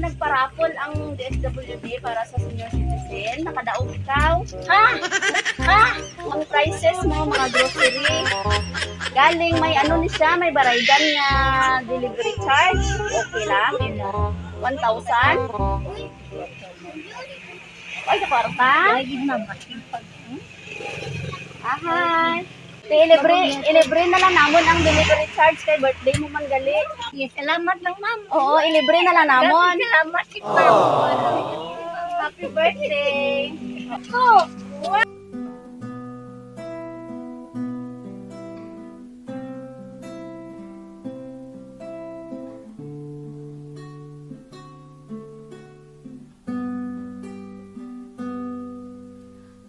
Nagpa-raffle ang DSWD para sa senior citizen. Nakadaog ikaw. Ha? Ha? Ang prices mo, mga grocery. Galing, may ano ni siya, may baraydan nga delivery charge. Okay lang. 1,000. Ay, sa kwarta. Lagi ma'am. Ahay. Te, ilibre, ilibre na lang namon ang delivery charge kay birthday mo man gali. Yes, salamat lang, ma'am. Oo, ilibre na lang namon. Salamat si ma'am. Happy birthday. Ako.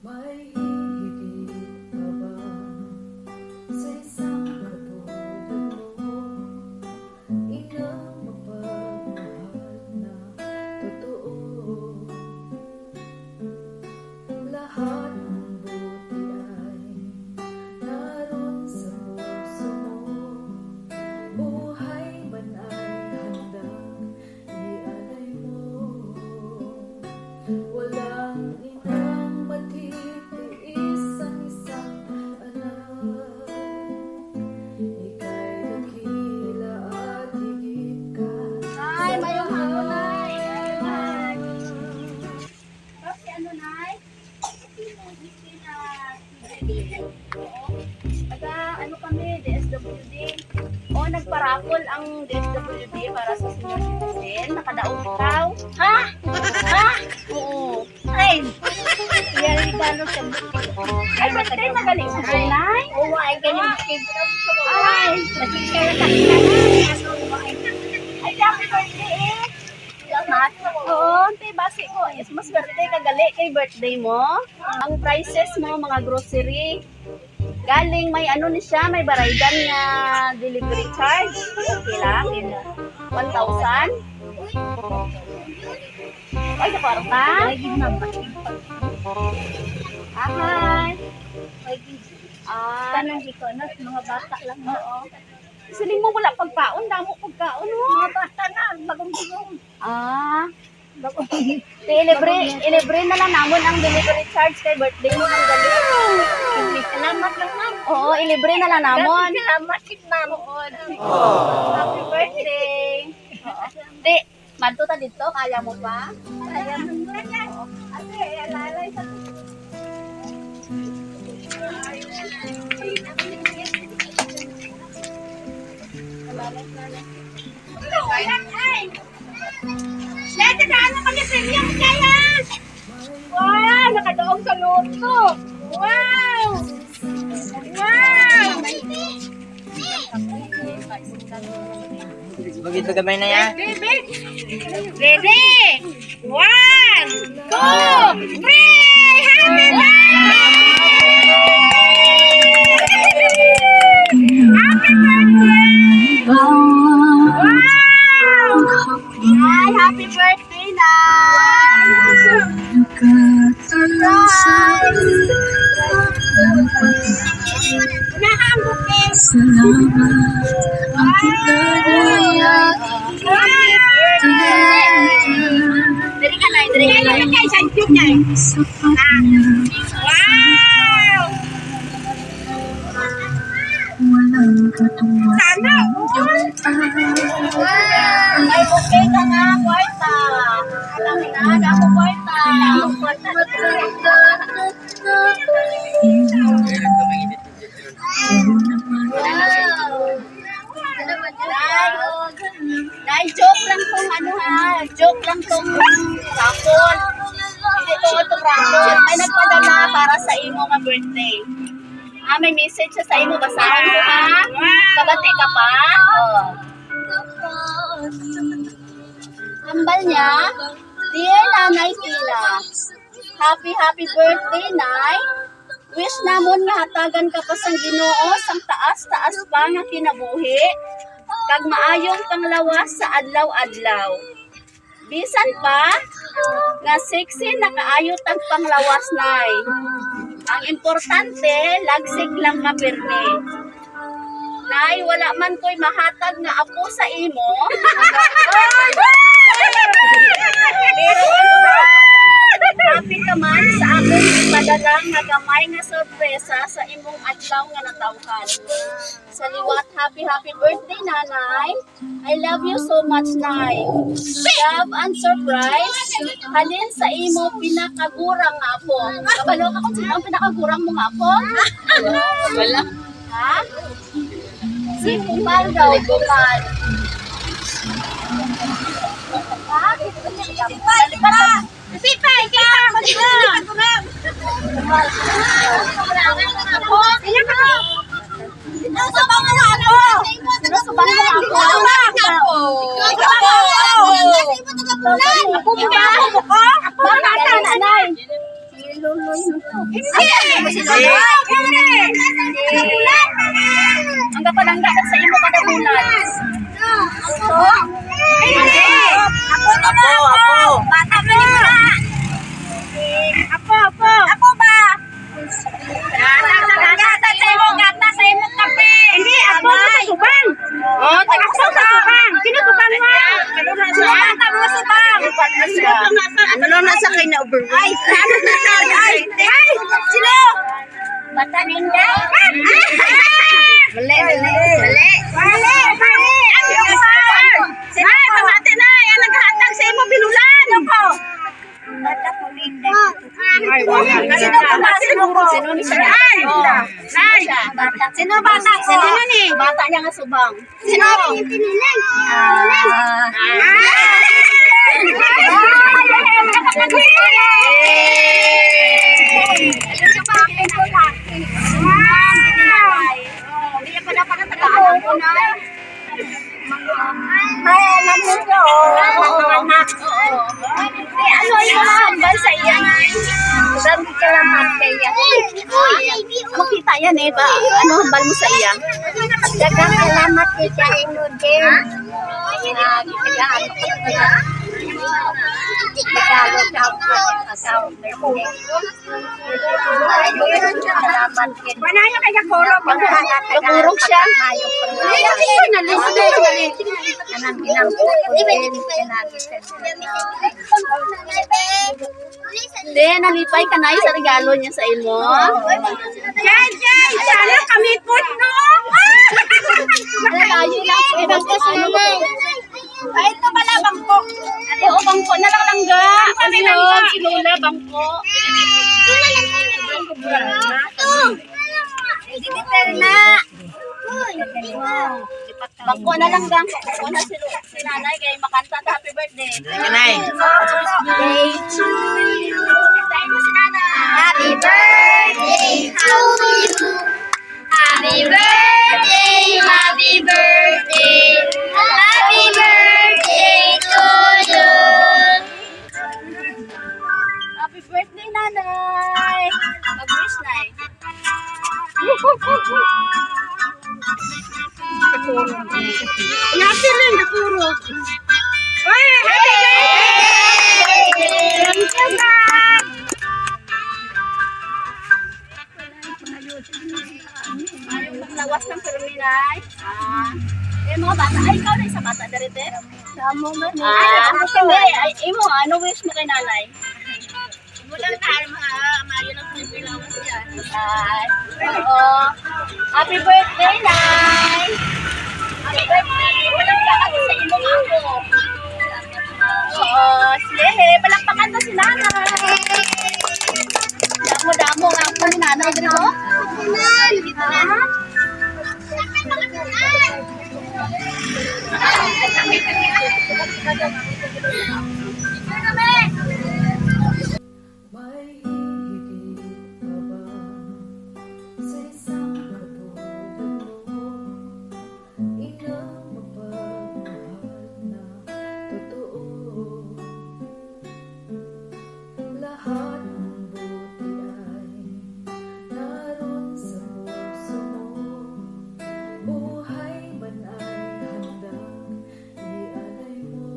May hihigit pa ba sa isang katulad mo? Inang mapagmahal na totoo. Lahat ng buti ay naroon sa puso mo. Buhay man ay handang ialay mo. Walang inang matitiis ang isang anak. Ika'y dakila at higit ka. Ay, mayong hapon, Nay. Ay. Kasi ano, Nay? Oo. Taga, ano kami, DSWD. O, nagpa-raffle ang DSWD para sa senior citizen. Nakadaog ikaw. Ha? Ha? Oo. Ay. Yan regalo sa buti. Ay, birthday magaling sa Nay. Oo, ay ganyan bukid. Ay, Masisya na sa ay, happy birthday eh. Salamat. Oo, te, base ko. Yes, mas birthday ka gali kay birthday mo. Ang prices mo, mga grocery. Galing, may ano ni siya, may baraydan nga delivery charge. Okay lang. 1,000. Ay, sa kwarta. Lagi ma'am. Ahay. Lagi. Ah, Tanong ko, no? Mga bata lang. oo. Siling mo wala pagkaon, damo pagkaon mo. Mga bata na, bagong-bagong. Ah, Bagong. te, ilibre, ilibre na lang namon ang delivery charge kay birthday mo man gali. Salamat lang, ma'am. Oo, ilibre na lang namon. Salamat si ma'am. Happy birthday! Te, madto ta dito, kaya mo pa? Kaya mo na. Ate, alalay sa. Lete, daan mo kami sa inyo, kaya! Wow, nakadaog sa luto. Wow! Wow! Begitu gamay na ya. Baby! Ready? One, two, three! Happy birthday! Happy birthday! Wow! Hi, happy birthday na! Surprise! Unahan Salamat ang kinanayag. Diri ka na, diri ka na. Sapat na. Wow! Walang katumbas. Sana all! May bouquet ka nga, kwarta. Alam mo na, damo kwarta. Nay, joke lang tong ano ha, joke lang tong raffle. Hindi to itong raffle. May nagpadala para sa imo nga birthday. Ah, may message siya sa imo, basahan mo ha. Kabati ka pa? Oo. Hambal niya, "Dear Nanay Tila, happy happy birthday, Nay. Wish namon nga hatagan ka pa sang Ginoo sang taas-taas pa nga kinabuhi kag maayong panglawas sa adlaw-adlaw. Bisan pa nga sexy na kaayo tag panglawas, Nay. Ang importante, lagsik lang ka pirmi. Nay, wala man ko'y mahatag nga apo sa imo. nga sorpresa sa imong adlaw nga natawhan. Sa liwat, happy happy birthday, Nanay. I love you so much, Nay. Love and surprise halin sa imo pinakagurang nga apo. Kabalo ka kung sino ang pinakagurang mo nga apo? Wala. Ha? Si Pumal daw, Pumal. Ha? Sipa! Sipa! Sipa! Subang mo nga apo. Bakit nanay? Ang kapalangga sa imo kada bulan. Ako, ako. Bata pa ni Mura. Ako, ako. Ako ba? Gata sa imo, gata sa imo kape. Hindi, ako sa subang. Oh, ako sa subang. Sino subang mo? Sino bata mo subang? Ano na sa kay na overweight? Ay, ano na sa ay, ay, sino? Bata ninda? Mali, mali. Mali. Mali, mali. Ano ba? Ay, pamati na. Ang naghatag sa imo binulan. Ako. Bata ko ninda. Sino ba? Sino ko? Ay, ay. Sino bata ko? Sino ni? Bata niya nga subang. Sino? Ah. Hindi pa dapat ang tagaan ko na. Eh, ano yung mga hambal sa iya, Nay? Makita yan eh ba? Ano hambal mo sa iya? Daghang salamat kay sa inyo din. Na gitagaan ko kaya. Regalo sa akong birthday. Salamat kay Wala kay Gakoro. Nagurog siya. Kanang ginampo ko din pinagi sa Hindi, nalipay ka na sa regalo niya sa imo. Jay, Jay, sana kami po, no? Tayo lang. Eh, basta si nanay. Ay, ito pala, bangko. Oo, bangko na lang langga. Kasi yun, si Lola, bangko. Bangko na lang gang. Bangko na si nanay kay makanta ta happy birthday. Nanay. Birthday to you. Kantahin mo si nanay. Happy birthday to you. Happy birthday, happy birthday, happy birthday to you. Happy birthday, nanay. Mag-wish, nay. Yate rin, Gakoro. Uy, happy birthday! Thank you, ma'am. Ayong panglawas ng perminay. Ah. Eh, mga bata. Ay, ikaw na isa bata darite. Samo man. Ah, hindi. Ay, imo, ano wish mo kay nanay? Walang na, maayo lang po yung lawas yan. Ay, oo. Happy birthday, Nay! Happy birthday! Walang kakati sa imong ako. Oo, sige. Palakpakan to si Nanay. Damo-damo nga po ni Nanay dito. May hihigit pa ba sa isang katulad mo? Inang mapagmahal na totoo. Lahat ng buti ay naroon sa puso mo. Buhay man ay handang ialay mo.